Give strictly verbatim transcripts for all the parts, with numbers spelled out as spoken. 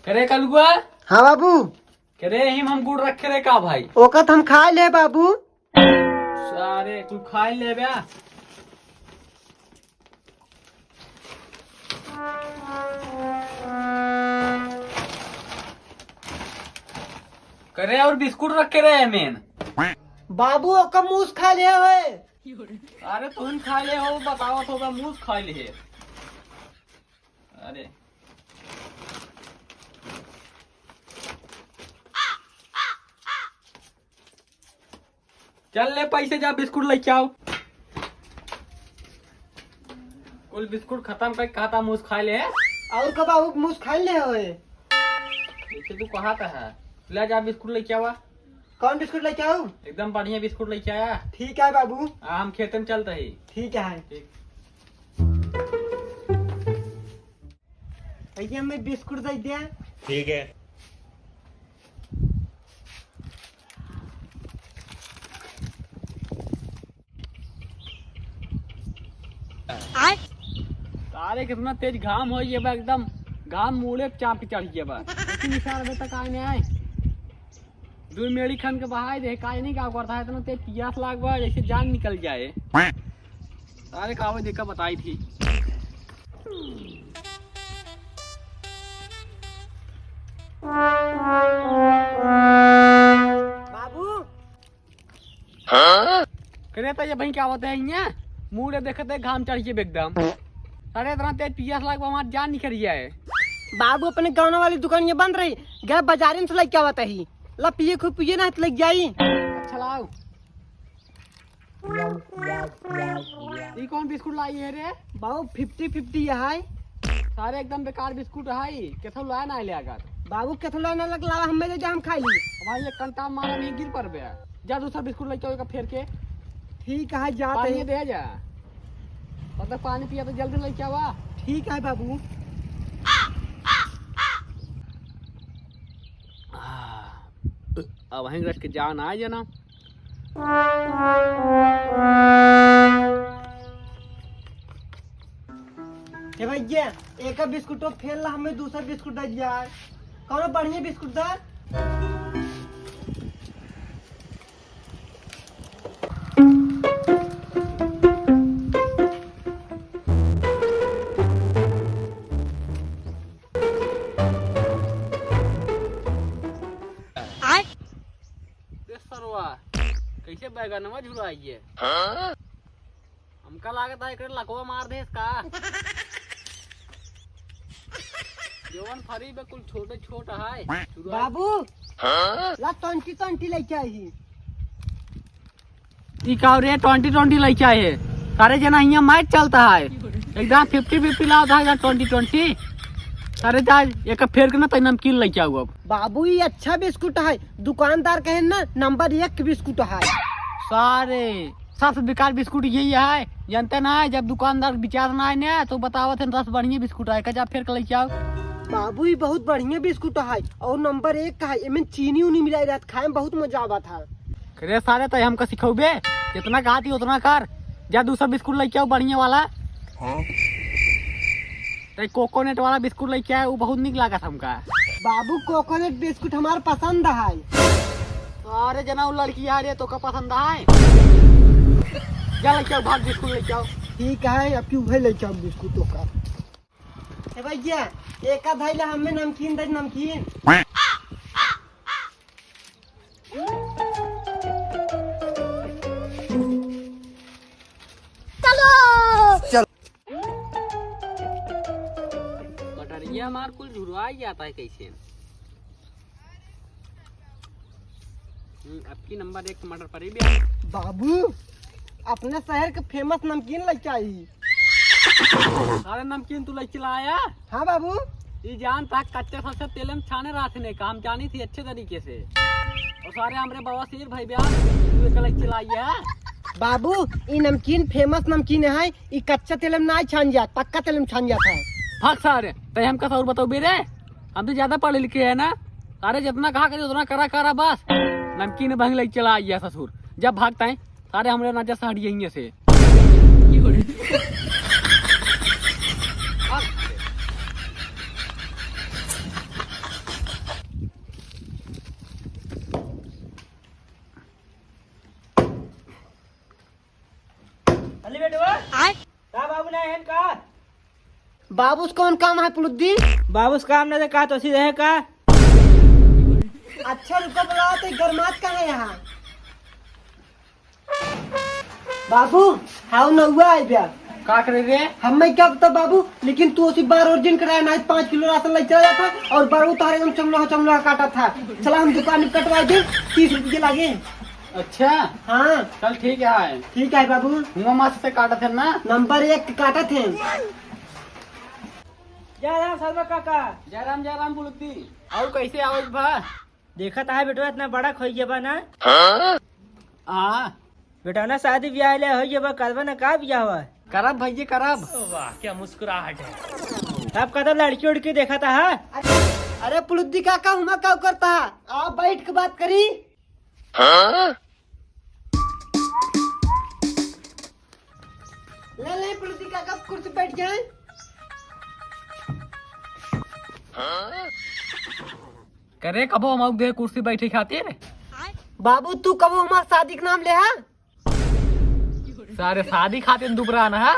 करे कलुआ? हाँ बाबू। करे यही में हम गुड़ रखे रहे का भाई? ओका त हम खाइ ले बाबू। सारे तू खाइ ले बे। करे और बिस्कुट रखे रहे मेन। बाबू ओका मूस खाइ ले होए। अरे तुम खाइ ले हो, बतावत होगा मूस खाइ ले। अरे चल ले पैसे, जा बिस्कुट लेके आओ। कुल बिस्कुट खतम कर, कहा था मूस खाइ ले। और का बाबू मूस खाइ ले होए? जैसे तू कहा था है, ले जा बिस्कुट लेके आवा। कौन बिस्कुट लेके आऊ? एकदम बढ़िया बिस्कुट लेके आया। ठीक है बाबू। आ, हम खेते में चलते ही। ठीक है। ठीक। भैया, मैं बिस्कुट दे दिया। ठीक है। आय। सारे कितना तेज घाम होइ गया बा, एकदम घाम मूड़े पे चाप के चढ़ गया बा। लेकिन इशारा अबे तक आए नहीं आए। दो मेड़ी खन के बहाए दे, काहे नहीं का करता है, इतना तेज पियास लाग बा, जैसे जान निकल जाए। सारे का आवे देखा बताई थी। बाबू। करे तो ये भाई क्या होता है यहाँ? मूड़े देखते घाम चढ़ के एकदम। अरे इतना तेज पियास लाग बा, हमार जान निकल गया है। बाबू अपने गाँव वाली दुकान ये बंद रही, गए बाजारे से लेके आवत ही। ला पिए खूब पिए ना तो लग जाई। अच्छा लाओ। ई कौन बिस्कुट लाई है रे? बाबू फिफ्टी फिफ्टी है। सारे एकदम बेकार बिस्कुट है, केथो लाए ना ले अगर। बाबू केथो लाए ना लग लावा, हमें दे जा हम खाई ली। भाई एक कंटा मारा में गिर पर बे। जा दूसरा बिस्कुट लेके आओ, एका फेर के। ठीक है, जात पानी है। दे जा। मतलब पानी पिया तो जल्दी लेके आवा। ठीक है बाबू। अब वहीं रख के जान आ जाना। हे भैया, एक बिस्कुटो फेल ला, हमें दूसरा बिस्कुट दे दिया। कौनो बढ़िया बिस्कुट दा। आय। ए सरवा, कैसे बैगनवा झुराई है? हाँ? हमका लागत है एकरे लकवा मार देस का? जवन फरी बे कुल छोटे छोट है। बाबू, हाँ? ला ट्वेंटी ट्वेंटी लेके आई। ई का रे, ट्वेंटी ट्वेंटी लेके आए है? सारे जना हियाँ मैच चलता है, एकदम फिफ्टी फिफ्टी लावत है, इधर ट्वेंटी ट्वेंटी। सारे जा एक फेर के ना तो नमकीन लेके आऊ अब। बाबू, ई अच्छा बिस्कुट है, दुकानदार कहे ना नंबर एक बिस्कुट है। सारे सबसे बेकार बिस्कुट यही है, जानते ना है, जब दुकानदार बिचार ना है ना तो बतावत है सबसे बढ़िया बिस्कुट है, का जा फेर के लेके आऊ। बाबू, ई बहुत बढ़िया बिस्कुट है और नंबर एक का है, एमे चीनी उनी मिलाई रहत, खाए में बहुत मजा आवत है। रे सारे, तै हमका सिखौबे? जितना कहती उतना कर। जा दूसरा बिस्कुट लेके आओ बढ़िया वाला। हाँ? तै कोकोनट वाला बिस्कुट लेके आए, वो बहुत निक लागत हमका। बाबू, कोकोनट बिस्कुट हमार पसंद है। अरे जना, वो लड़की आ रही है, तो का पसंद है? जा लेके आओ, भाग बिस्कुट लेके आओ। ठीक है, अब क्यों है लेके आओ बिस्कुट तो का। ए भैया, एका धइला हमें नमकीन दे, नमकीन। चलो। चल। मटरिया हमार कुल झुरवा ही जाता है कैसे। हम्म, अब की नंबर एक टमाटर पड़ी भी है। बाबू, अपने शहर के फेमस नमकीन लेके आई। सारे नमकीन तू लेके लाया? हाँ बाबू। ये जान था कच्चे फंसे तेल में छाने रहते ने, काम जानी थी अच्छे तरीके से। और सारे हमरे बवासीर भाई ब्याह, तू एक लेके लाई है। बाबू, ई नमकीन फेमस नमकीन है, ई कच्चा तेल में ना छान जात, पक्का तेल में छान जात है। भाग सारे, तै हमका सौर बताओ बेरे, हम तो ज्यादा पढ़े लिखे हैं ना। अरे जितना कहा करी उतना करा करा बस। नमकीन भंग लेके चला आइया ससुर। जब भागता है सारे हमरे नजर से हट जाएंगे से। बाबू से कौन काम है पुलुद्दी? बाबू से काम ना दे का, तो सीधे है का? अच्छा रुको, बुलाओ तो गरमात का है यहाँ। बाबू, हाउ नौवा आइ गया। का करे रे? हमें क्या पता बाबू, लेकिन तू उसी बार और दिन कराया ना, पाँच किलो राशन ले चला जाता और बारू तारे हम चमलोहा चमलोहा काटा था। चला हम दुकान में कटवा दे, तीस रुपये लागे। अच्छा। हाँ। चल ठीक है। ठीक है बाबू। हुआ मास से काटा थे ना? नंबर एक काटा थे। जय राम शर्मा काका। जय राम, जय राम पुलुद्दी। और कैसे आवत बा? देखत है बेटवा, इतना बड़ा खोई गया बा ना। हाँ। बेटा ना शादी ब्याह ले होई गया बा, करबा ना का ब्याह हुआ? करब भैया, करब। वाह, क्या मुस्कुराहट है। तब कदम लड़की उड़की देखत है। अरे पुलुद्दी काका, हुमा का करता है? आप बैठ के बात करी। हाँ? ले, ले, पुलुद्दी काका, कुर्सी बैठ जाए। करे, कबो हम दे कुर्सी बैठे खातिर? बाबू, तू कबो हमार शादी के नाम ले हा? सारे शादी खातिर दुबरा ना हा?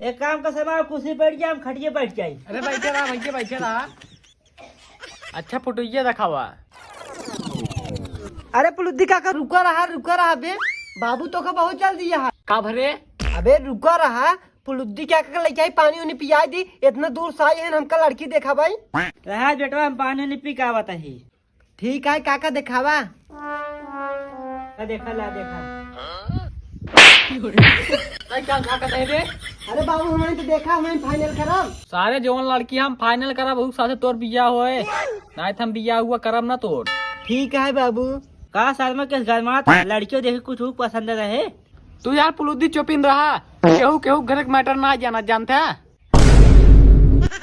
एक काम कर, शर्मा, कुर्सी बैठ जा, हम खटिए बैठ जाई। अरे बैठे रहा भैया, बैठे रहा। अच्छा, फोटो ये दिखावा। अरे पुलुद्दी काका, रुका रहा, रुका रहा बे। बाबू तो का बहुत जल्दी यहाँ। का भरे? अबे रुका रहा, पुलुद्दी काका के लइका ही पानी उनी पियाई दी। इतना दूर से आई है, हमका लड़की देखा भाई। रहा बेटवा, हम पानी उनी पी का बताई। ठीक है काका, देखावा। ला देखा, ला देखा। तै का, का कहत है रे? अरे बाबू, हमने तो देखा, हमने फाइनल करब। सारे जवन लड़की हम फाइनल करब, उ साथे तोर बियाह होए, नाहीं त हम बियाह हुआ करब ना तोर। ठीक है बाबू। का शर्मा के गरमात लड़कियों देखे कुछ उ पसंद रहे? तू यार पुलुद्दी चुपिन रहा, केहू केहू घर के मैटर ना जाना जानता।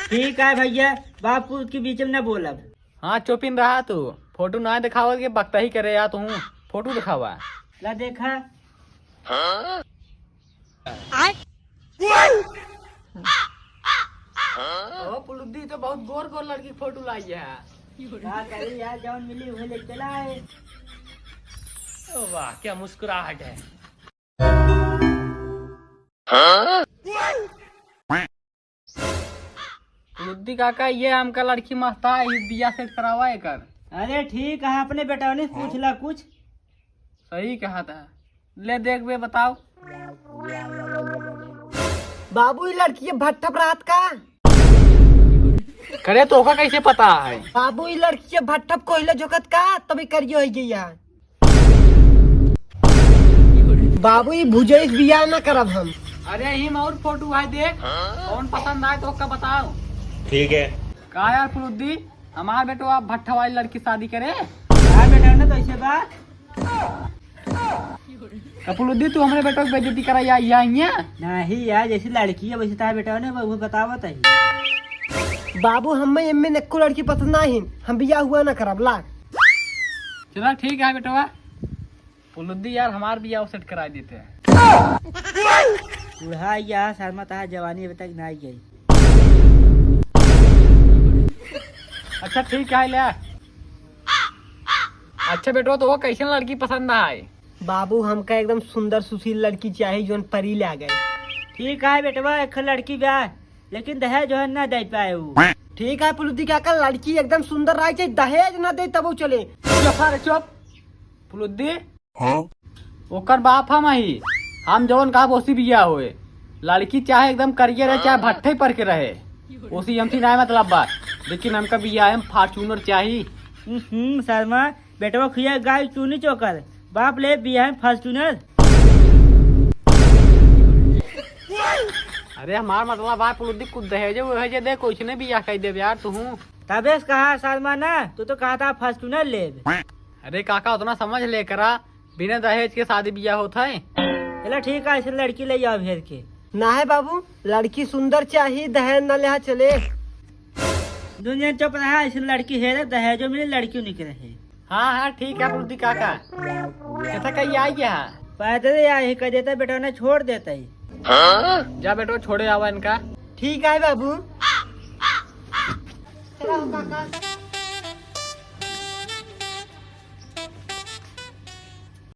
ठीक है भैया, बापू के बीच में ना बोलब। हाँ, चुपिन रहा तू। फोटो ना दिखावत के बकता ही करे या तू। फोटो दिखावा। ला देखा। हाँ? ओ, पुलुद्दी तो बहुत गोर गोर लड़की फोटो लाई है। का करी यार, जौन मिली उहे ले चला है। वाह, क्या मुस्कुराहट है। बुद्धि काका, ये हमका लड़की मस्त है, ये बियाह सेट करावा एकर। अरे ठीक है, अपने बेटवनी से पूछ ला कुछ। सही कहा था। ले देख बे, बताओ। बाबू, ई लड़की भट्ठप रहत का? करे तो ओका कैसे पता है? बाबू, ई लड़की भट्ठप कोइला झोंकत का, तभी करियो है ये यहाँ। बाबू, ई भुजैस बियाह ना करब हम। अरे, ई में और फोटो है, देख। कौन पसंद आए तो ओका बताओ। ठीक है। का यार फुलुद्दी, हमार बेटो आप भट्ठा वाली लड़की शादी करे? का बेटा ने तो ऐसे बा? का फुलुद्दी, तू हमरे बेटो के बेइज्जती करा या, या, या? नहीं यार, जैसी लड़की है वैसे तार बेटा ने वो बतावत है। बाबू, हमें एम्मे नेक्को लड़की पसंद ना ही, हम बियाह हुआ ना करब ला। चला ठीक है बेटवा, फुलुद्दी यार हमार बियाह सेट करा देते हैं। बूढ़ा या शर्मा तहा जवानी अभी तक ना आई गई। अच्छा ठीक है ले। अच्छा बेटवा, तो वो कैसन लड़की पसंद आए? बाबू, हमका एकदम सुंदर सुशील लड़की चाहिए, जोन परी ले आ गए। ठीक है बेटवा, एक लड़की ब्याह, लेकिन दहेज जो है ना दे पाए उ। ठीक है फुलुद्दी काका, लड़की एकदम सुंदर रहे चाहिए, दहेज ना दे तबो चले। चुप रे चुप। फुलुद्दी। हाँ? ओकर बाप हम ही, हम जवन कहब ओसी बियाह होए। लड़की चाहे एकदम करिया रहे, चाहे भट्ठे पर के रहे, ओसी हमसे ना मतलब बा, लेकिन हमका बियाह में Fortuner चाही। हम्म, शर्मा, बेटवा खुया गाय चूनी चोकर, बाप ले बियाह में Fortuner। अरे हमार मतलब बा फुलुद्दी, कुछ दहेज वहेज दे, कुछ नहीं बियाह कर देब यार तू। तबे से कहा शर्मा ना, तू तो कहा था Fortuner लेब। अरे काका, उतना समझ ले करा, बिना दहेज के शादी बियाह होत है? चला ठीक है, ऐसे लड़की ले आओ भेज के। ना है बाबू, लड़की सुंदर चाहिए, दहेज ना लेहा चले। दुनिया चुप रहा, ऐसे लड़की हेरे, दहेजो मिले, लड़कियों निकले है। हाँ, हाँ, ठीक है, बुद्धि काका। कैसा कहीं आई गया? पैदल ही आई, कह देता बेटा ने छोड़ देता ही। जा बेटवा, छोड़े आवा इनका। ठीक है बाबू। चला हो काका।